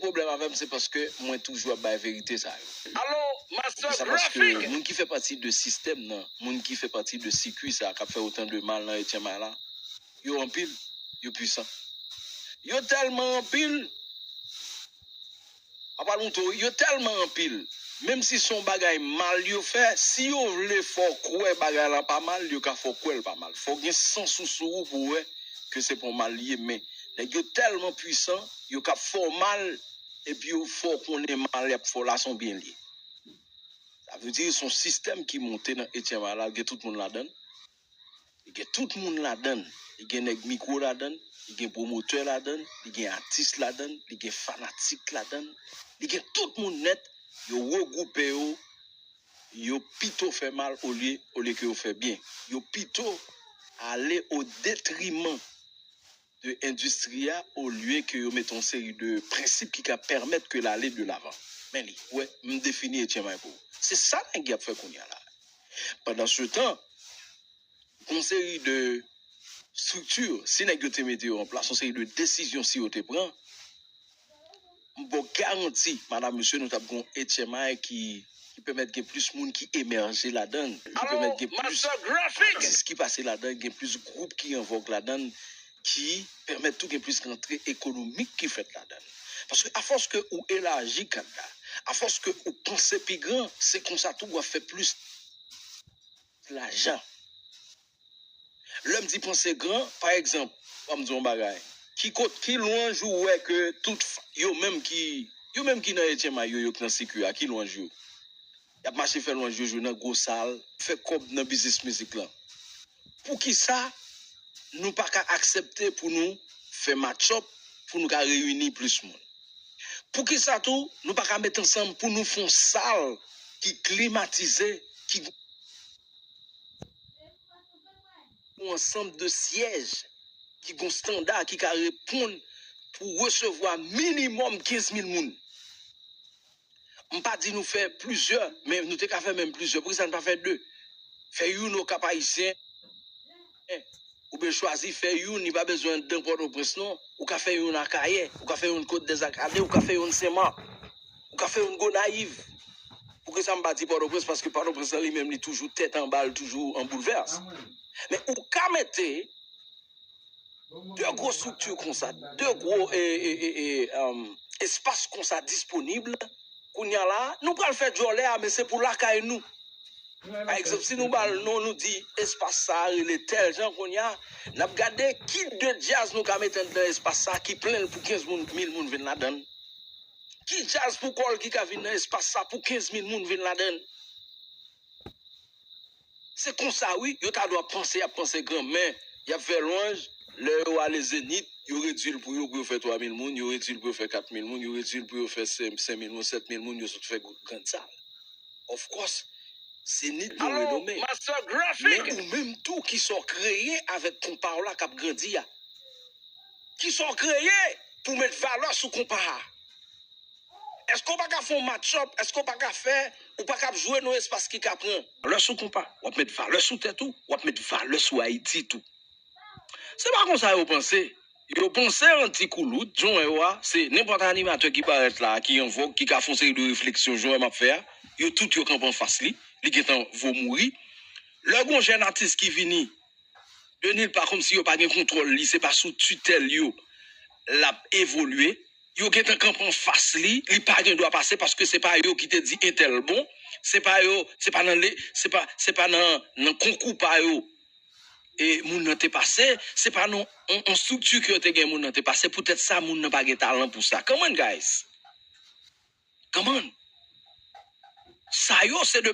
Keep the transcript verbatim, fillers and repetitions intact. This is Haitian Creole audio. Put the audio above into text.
pwoblèm avè m, se paske mwen toujou ap bay verite sa yo. Alo, Master Graphic! Moun ki fè pati de sistèm nan, moun ki fè pati de sikui sa k ap fè otan de mal nan Etyen May la, yo anpil, yo pwisan. Yo tèlman anpil, apa lonto, yo tèlman anpil. Menm si se yon bagay mal yo fè, si yo vle fè w kwè bagay la pa mal, yo ka fè w kwè l pa mal. Fò w gen sans ou sou ou pou w wè ke se pa yon mal li ye, men nèg yo tèlman pwisan, yo ka fè w mal, epi yo fè w konnen mal y ap fè w la se yon byen li ye. Sa vle di se yon sistèm ki monte nan Etyen May la, gen tout moun ladan l. Li gen tout moun ladan l. Li gen nèg mikwo ladan l, li gen pwomotè ladan l, li gen atis ladan l, li gen fanatik ladan l, li gen tout moun nèt, yo regwoupe yo, yo pito fè mal olye, olye ke yo fè byen. Yo pito ale o detriman de endistri a, olye ke yo mete yon seri de prensip ki ka pèmèt ke l ale de lavan. Men li, wè, m defini Etyen May pou ou. Se sa nèg y ap fè kounye a la. Pandansetan, yon seri de estrikti, si nèg yo te mete yo an plas, yon seri de desizyon si yo te pran, m ba w garanti, madanm, mesye, nou t ap gen yon Etyen May ki, ki pèmèt gen plis moun ki emèje ladan l, ki pèmèt gen plis atis ki pase ladan l, gen plis gwoup ki an vòg ladan l, ki pèmèt tou gen plis rantre ekonomik ki fèt ladan l. Paske afòs ke ou elaji kad la, afòs ke ou panse pi gran, se konsa tou w ap fè plis lajan. Lè m di panse gran, pa egzanp, ban m di w yon bagay. Ki kot, ki lwanj ou wè ke tout fa-, yo menm ki, yo menm ki nan Etyen May yo, yo k nan sikui a, ki lwanj yo? Y ap mache fè lwanj yo jwe nan gwo sal, fè kòb nan biznis mizik lan. Poukisa nou pa ka aksepte pou nou fè match up, pou nou ka reyini plis moun? Poukisa tou nou pa ka met ansanm pou nou fè yon sal ki klimatize, ki yon ansanm de syèj ki gon standa ki ka reponn pou resevwa minimòm kenz mil moun. M pa di nou fè plizyè, men nou te ka fè menm plizyè. Poukisa n pa fè de? Fè youn Okap Ayisyen, oubyen chwazi fè youn, li pa bezwen anndan Pòtoprens non. Ou ka fè youn Akayè, ou ka fè youn Côte des Arcadins, ou ka fè youn Senmak, ou ka fè youn Gonayiv. Poukisa m pa di Pòtoprens? Paske Pòtoprens lan li menm li toujou tèt anba, li toujou an boulvès. Men ou ka mete de gwo estrikti konsa, de gwo e, e, e, e, um, espas konsa disponib, kounye a la, nou pral fè djòlè a, men se pou lakay nou. Pa egzanp, si nou ba l non, nou di espas sa a rele tèl jan kounye a, n ap gade ki de djaz nou ka mete anndan espas sa a ki plen l pou kenz moun, mil moun vin ladan l. Ki djaz pou kò l ki ka vin nan espas sa pou kenz mil moun vin ladan l? Se konsa wi, yo ta dwe ap panse, y ap panse gran, men y ap fè lwanj, lè yo ale Zenith, yo redui l pou yo, pou yo fè twa mil moun, yo redui l pou yo fè kat mil moun, yo redui l pou yo fè senk, senk mil moun, sèt mil moun, yo sot fè gr-, grand sal. Of course, Zenith gen renome. Men ou menm tou, kisa w kreye avèk konpa w la k ap grandi a? Kisa w kreye pou w met valè sou konpa a? Èske w pa ka fè yon match up? Èske w pa ka fè, ou pa ka ap jwe nan yon espas ki ka pran valè sou konpa? W ap met valè sou tèt ou, w ap met valè sou Ayiti tou. Se pa konsa yo panse. Yo panse an ti koulout, jan w wè yo a, se nenpòt animatè ki parèt la, ki an vòg, ki ka fè yon seri de refleksyon, jan w wè m ap fè a, yo tout yo kanpe anfas li, li gentan vo mouri. Lè gon jèn atis ki vini, Denil pa kòmsi yo pa gen kontwòl li, se pa sou titèl yo l ap evolye. Yo gentan kanpe anfas li, li pa gen dwa pase paske se pa yo ki te di entèl bon, se pa yo, se pa nan le, se pa, se pa nan, nan konkou pa yo e moun nan te pase, se pa nan on, on estrikti ke yo te gen moun nan te pase, poutèt sa moun nan pa gen talan pou sa. Come on, guys. Come on. Sa yo se de